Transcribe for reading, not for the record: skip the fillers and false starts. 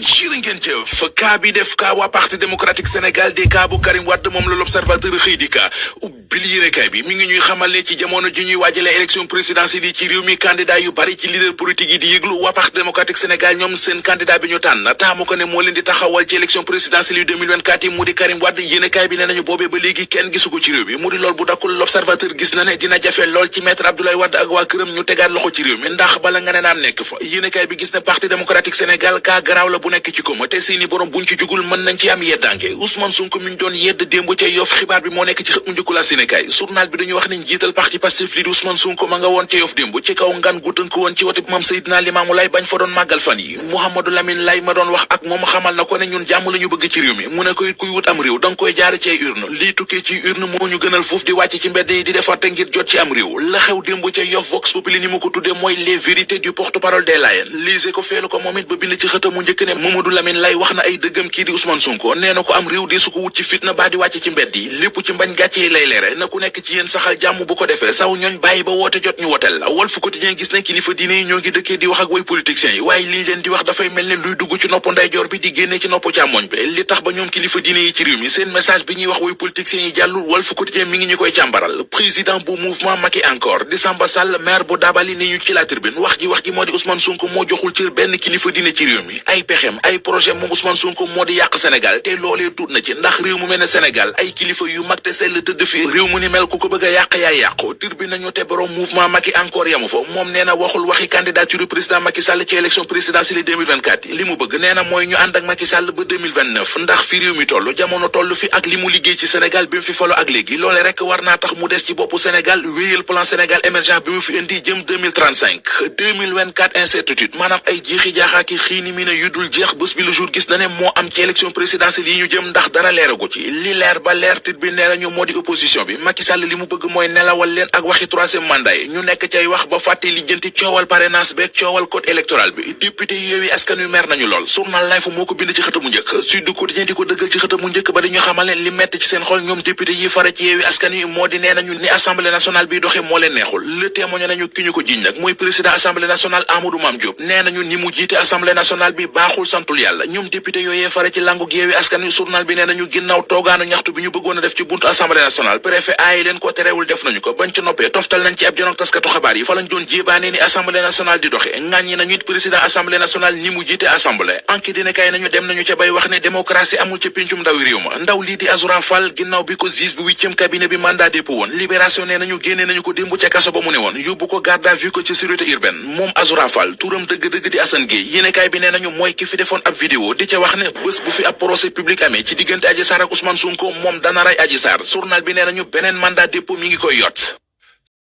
jërë ngeen jëf kaa bi def kaa waa parti démocratique Sénégal di kaa bu Karim Wade moom la l'observateur xëy di ka ubbil yéenekaay bi mi ngi ñuy xamal ne ci jamono ji ñuy waajale élection présidentielle yi ci réew mi candidat yu bari ci leader politique yi di yëglu waa parti démocratique Sénégal ñoom seen candidat bi ñu tànn taamu ko ne moo leen di taxawal ci élection présidentielle yu 2024 yi mu di Karim Wade yéenekaay bi nee nañu boobee ba léegi kenn gisu ko ci réew mi mu di lool bu dakkul l'observateur gis na ne dina jafe lool ci maître Abdoulaye Wade ak waa këram ñu tegaat loxo ci réew mi ndax bala nga ne naam nekk fa yéenekaay bi gis ne parti démocratique Sénégal kaa garaaw la bu nekk ci koma te seeni borom buñ ci jugul mën nañ ci am yeddaange Ousmane Sonko mi ñu doon yedd démb ca Yoff xibaar bi moo nekk ci xët mu njëkk la Sénégal journal bi dañuy wax ne njiital parti Pastef li di Ousmane Sonko ma nga woon ca Yoff démb ci kaw ngan gu tënk woon ci wote bi moom Seydina Limamou Laye bañ fa doon màggal fan yi Mouhamadou Lamine Laye ma doon wax ak moom xamal na ko ne ñun jàmm la ñu bëgg ci réew mi mu ne ko it kuy wut am réew danga koy jaare ci ay urne lii tukkee ci urne moo ñu gënal foofu di wàcc ci mbedd yi di defante ngir jot ci am réew la xew démb ca Yoff Vox Populi ni mu ko tuddee mooy les vérités du porte-parole des Layènes lise ko feelu ko moom it ba bind ci xëtam mu njëkk ne Mamadou Lamine Laye wax na ay dëggam kii di Ousmane Sonko nee na ko am réew di su ko wut ci fitna baa di wàcc ci mbedd yi lépp ci mbañ gàcce yi lay leere na ku nekk ci yéen saxal jàmm bu ko defee saw ñooñ bàyyi ba woote jot ñu woteel la Walf Quotidien gis ne kilifa diine yi ñoo ngi dëkkee di wax ak way politiciens yi waaye liñ leen di wax dafay mel ne luy dugg ci nopp ndeyjoor bi di génne ci nopp càmmoñ bi li tax ba ñoom kilifa diine yi ci réew mi seen message bi ñuy wax way politiciens yi jàllul Walf Quotidien mi ngi ñu koy càmbaral président bu mouvement Macky encore di Samba Sall maire bu Dabali ni ñu ci la tribune wax ji moo di Ousmane Sonko moo joxul cër benn kilifa diine ci réew mi ay pexem ay projet moom Ousmane Sonko moo di yàq Sénégal te loolee tuut na ci ndax réew mu mel ne Sénégal ay kilifa yu mag te sell tëdd fi réew mu ni mel ku ko bëgg a yàq yaay yàqu tribune nañu te borom mouvement Macky encore yamu fa moom nee na waxul waxi candidature président Macky Sall ci élection présidentielle 2024 yi li mu bëgg nee na mooy ñu ànd ak Macky Sall ba 2029 ndax fi réew mi toll jamono toll fi ak li mu liggéey ci Sénégal bi mu fi falo ak léegi loole rek war naa tax mu des ci boppu Sénégal wéyal plan Sénégal émergent bi mu fi indi jëm 2024 incertitude maanaam ay jeexi jaaxaaki xiini mi ne yu dul jeex bés bi le jour gis na ne moo am ci élection présidentielle yi ñu jëm ndax dara leeragu ci li leer ba leer tit bi nee nañu moo di opposition bi Macky Sall li mu bëgg mooy nelawal leen ak waxi troisième mandat yi ñu nekk cay wax ba fàtte lijjanti coowal parrainage beeg coowal code électoral bi député Yewwi Askan Wi mer nañu lool journal Life moo ko bind ci xëtamu njëkk Sud Quotidien di ko dëggal ci xëtamu njëkk ba dañu xamal ne li metti ci seen xol ñoom député yi fare ci Yewwi Askan Wi moo di nee nañu ni assemblée nationale bi doxee moo leen neexul le témoigne nañu ki ñu ko jiñ nag mooy président assemblée nationale Amadou Mame Diop nee nañu ni mu jiite assemblée nationale bi baaxul santul yàlla ñoom député yooyee fare ci langu Yewwi Askan Wi journal bi nee nañu ginnaaw toogaanu ñaxtu bi ñu bëggoon a def ci buntu assemblée nationale préfet aayi leen ko terewul def nañu ko bañ ci noppee toftal nañ ci ab jonoog taskatu xabaar yi fa lañ doon jéebaane ni assemblée nationale di doxe ŋàññi nañu it président assemblée nationale ni mu jiite assemblée enquête dina kay nañu dem nañu ca bay wax ne démocratie amul ca péncum ndawi réew ma ndaw lii di Azoura Fall ginnaaw bi ko juge bu 8e cabinet bi mandat dépôt woon libération nee nañu génne nañu ko démb ca kaso ba mu ne woon yóbbu ko garde à vue ko ci sécurité urbaine moom Azoura Fall turam dëgg-dëgg di Assane Gueye yéenekaay bi nee nañu mooy ki fi defoon ab vidéo di ca wax ne bés bu fi ab procès public amee ci diggante Adji Sarr ak Ousmane Sonko moom dana rey Adji Sarr journal bi nee nañu beneen mandat dépôt mi ngi koy yot